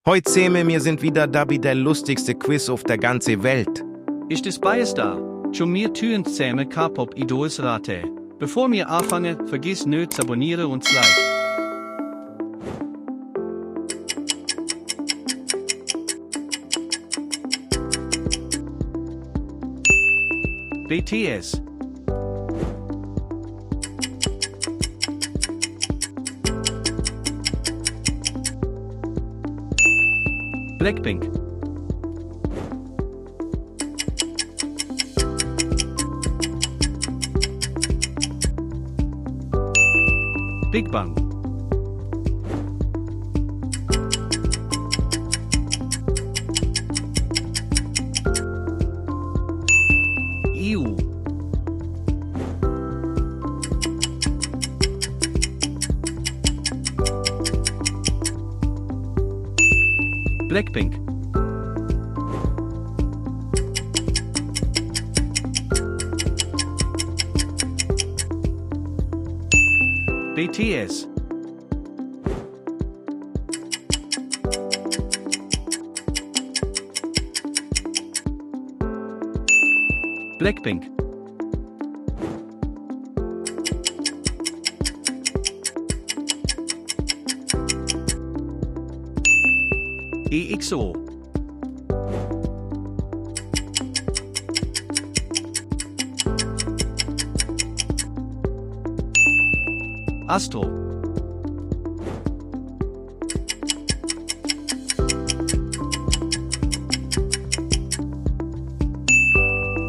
Heut Zeme, wir sind wieder dabei der lustigste Quiz auf der ganzen Welt. Ist es beides da? Schon mir tun zusammen K-Pop Idols rate. Bevor wir anfangen, vergiss nicht zu abonnieren und zu liken. BTS. Blackpink. Big Bang. EU. Blackpink. BTS. Blackpink. EXO. Astro.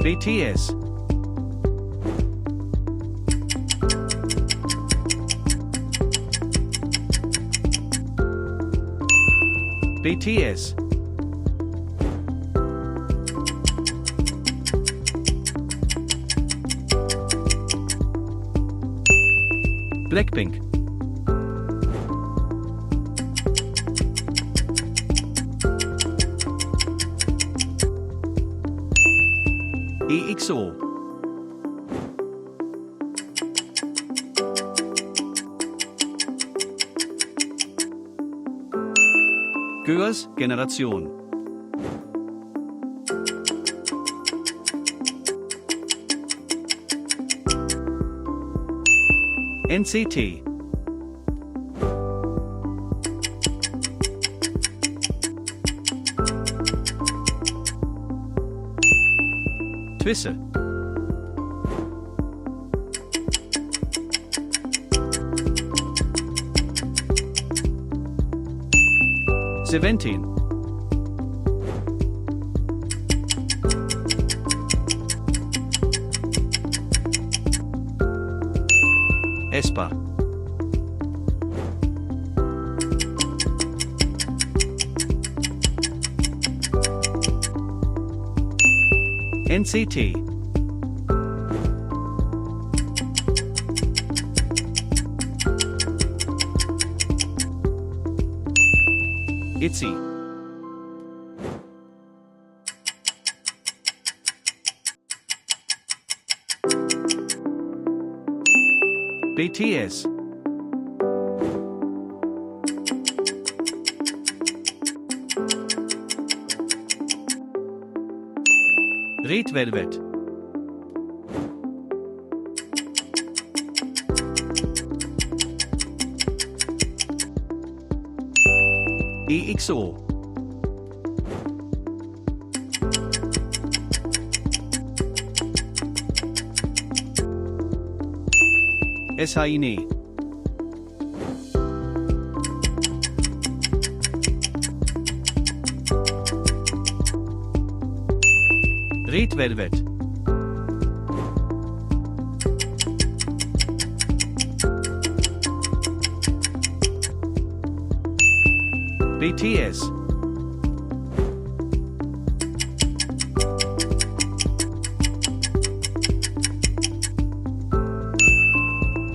BTS. BTS. Blackpink. EXO. Girls' Generation. NCT. Twisse. Seventeen. aespa. NCT. ITZY. BTS. Red Velvet. EXO. SHINee. Red Velvet. BTS.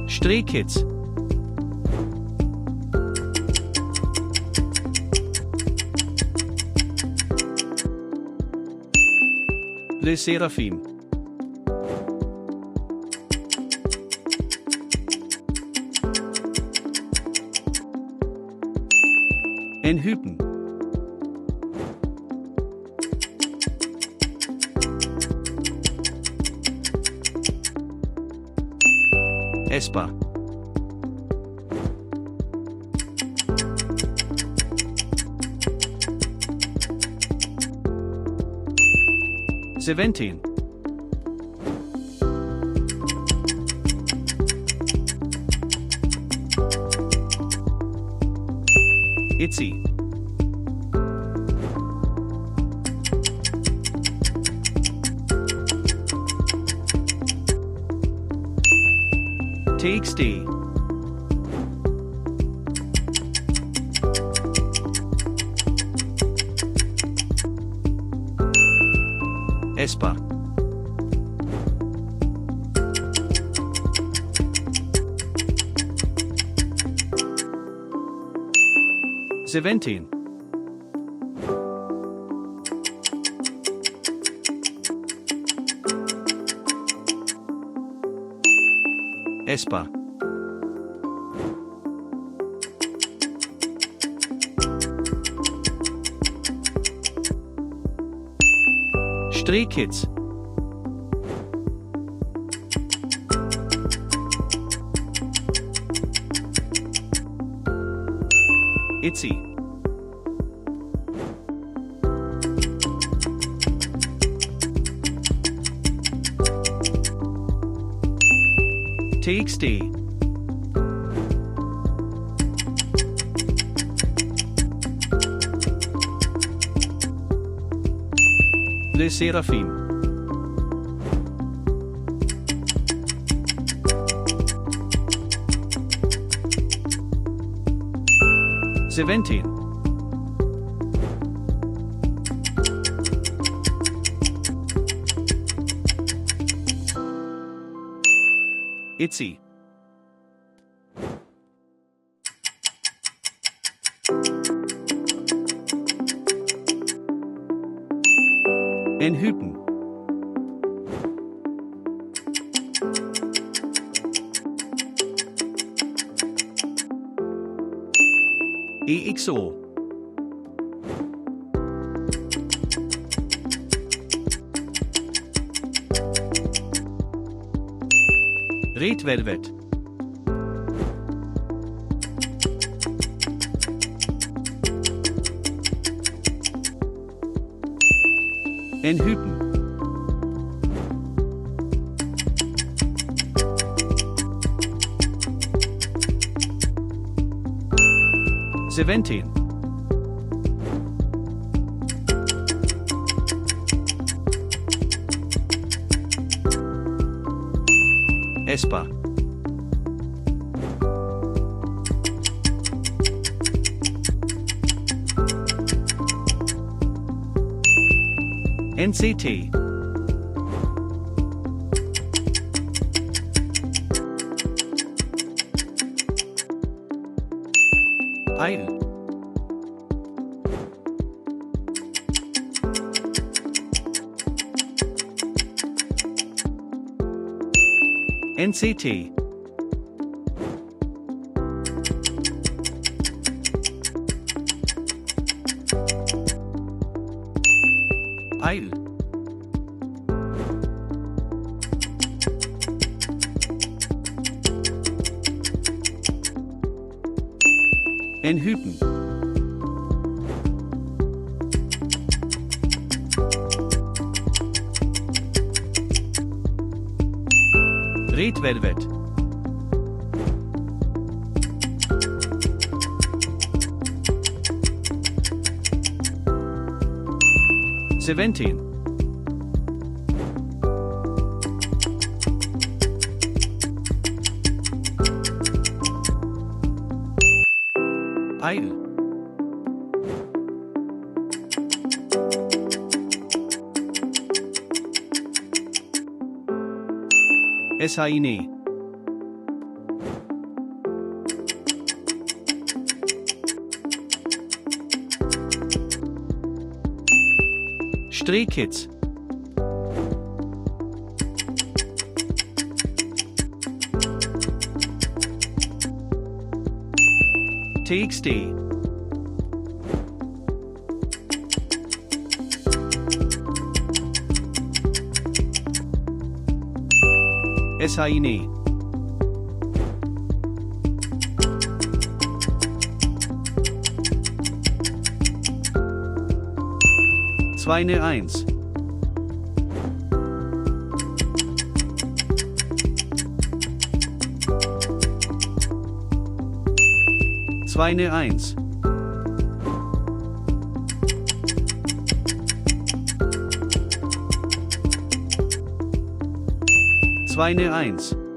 Stray Kids. LE SSERAFIM. NHYPEN. Esper. Seventeen. Itzy. TXT. Esper. Seventeen. Esper. Stray Kids. Itzy. TXT. Le Seraphim. Seventeen. Itzy. En Hüten. EXO. Red Velvet. En Hüten. Seventeen. Esper. NCT. Idle. NCT. Idle. En Hüten. Red Velvet. Seventeen. Idle. SINE. Stray Kids. TXT. SINE. 201. 201. 201.